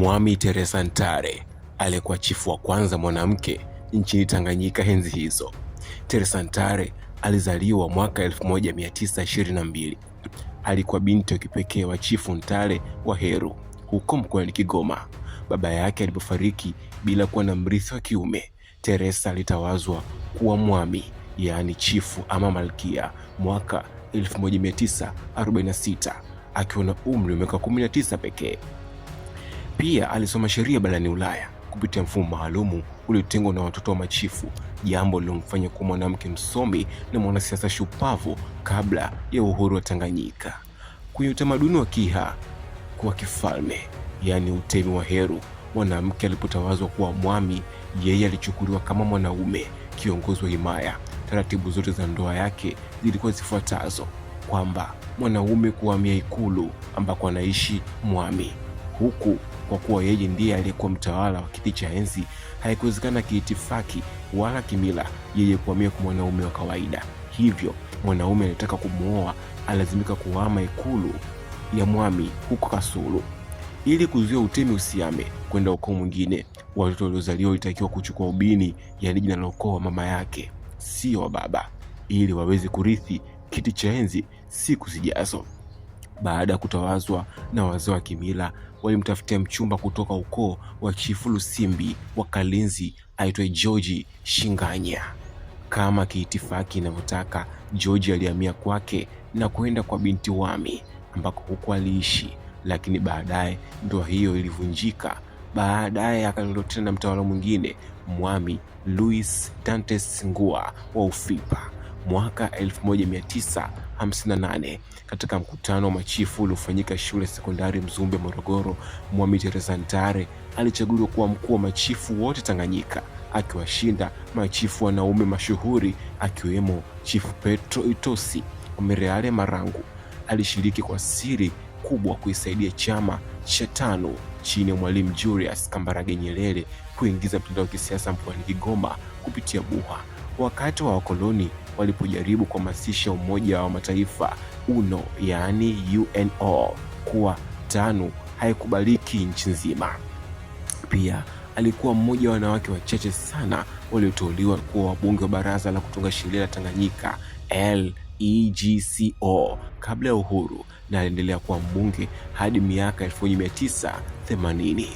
Mwami Teresa Ntare aliyekuwa chifu wa kwanza mwanamke nchini Tanganyika enzi hizo. Teresa Ntare alizaliwa mwaka 1922. Alikuwa binti wa kipekee wa Chifu Ntare wa Heru huko mkoani Kigoma. Baba yake alipofariki bila kuwa na mrithi wa kiume, Teresa alitawazwa kuwa mwami, yaani chifu ama malkia mwaka 1946 akiwa na umri wa miaka 19 pekee. Pia alisoma sheria barani Ulaya kupitia mfumo maalumu uliotengwa na watoto wa machifu, jambo lilomfanya kuwa mwanamke msomi na mwanasiasa shupavu kabla ya uhuru wa Tanganyika. Kwenye utamaduni wa Kiha kuwa kifalme, yaani utemi wa Heru, mwanamke alipotawazwa kuwa mwami, yeye alichukuliwa kama mwanaume kiongozi wa himaya. Taratibu zote za ndoa yake zilikuwa zifuatazo: kwamba mwanaume kuhamia ikulu ambako anaishi mwami, huku kwa kuwa yeye ndiye aliyekuwa mtawala wa kiti cha enzi, haikuwezekana kiitifaki wala kimila yeye kuhamia kwa mwanaume wa kawaida. Hivyo mwanaume aliyetaka kumwoa alazimika kuhama ikulu ya mwami huko Kasulu. Ili kuzuia utemi usiame kwenda ukoo mwingine, watoto waliozaliwa walitakiwa kuchukua ubini, yaani jina la ukoo wa mama yake, sio wa baba, ili waweze kurithi kiti cha enzi siku zijazo. Baada ya kutawazwa na wazee wa kimila, walimtafutia mchumba kutoka ukoo wa Chifu Lusimbi wa Kalinzi aitwaye George Shinganya. Kama kiitifaki inavyotaka, George alihamia kwake na kwenda kwa binti Wami ambako huko aliishi, lakini baadaye ndoa hiyo ilivunjika. Baadaye akalelewa tena na mtawala mwingine Mwami Louis Dantes Ngua wa Ufipa mwaka 1958 katika mkutano wa machifu uliofanyika shule sekondari Mzumbe, Morogoro. Mwami Teresa Ntare alichaguliwa kuwa mkuu wa machifu wote Tanganyika, akiwashinda machifu wanaume mashuhuri akiwemo Chifu Petro Itosi wa Mereale Marangu. Alishiriki kwa siri kubwa kuisaidia chama cha TANU chini ya Mwalimu Julius Kambarage Nyerere kuingiza mtandao wa kisiasa mkoani Kigoma kupitia Buha. Wakati wa wakoloni walipojaribu kuhamasisha Umoja wa Mataifa UNO, yaani UNO, kuwa TANU haikubaliki nchi nzima. Pia alikuwa mmoja wa wanawake wachache sana walioteuliwa kuwa wabunge wa Baraza la Kutunga Sheria la Tanganyika LEGCO kabla ya uhuru, na aliendelea kuwa mbunge hadi miaka 1980.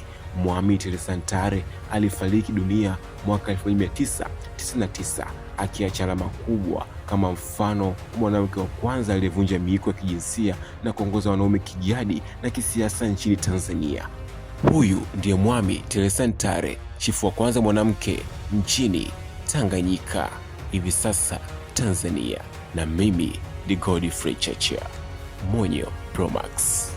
Mwami Teresa Ntare alifariki dunia mwaka 1999 akiacha alama kubwa kama mfano mwanamke wa kwanza aliyevunja miiko ya kijinsia na kuongoza wanaume kijadi na kisiasa nchini Tanzania. Huyu ndiye Mwami Teresa Ntare, chifu wa kwanza mwanamke nchini Tanganyika, hivi sasa Tanzania. Na mimi ni Godfrey Chacha, Monyo Promax.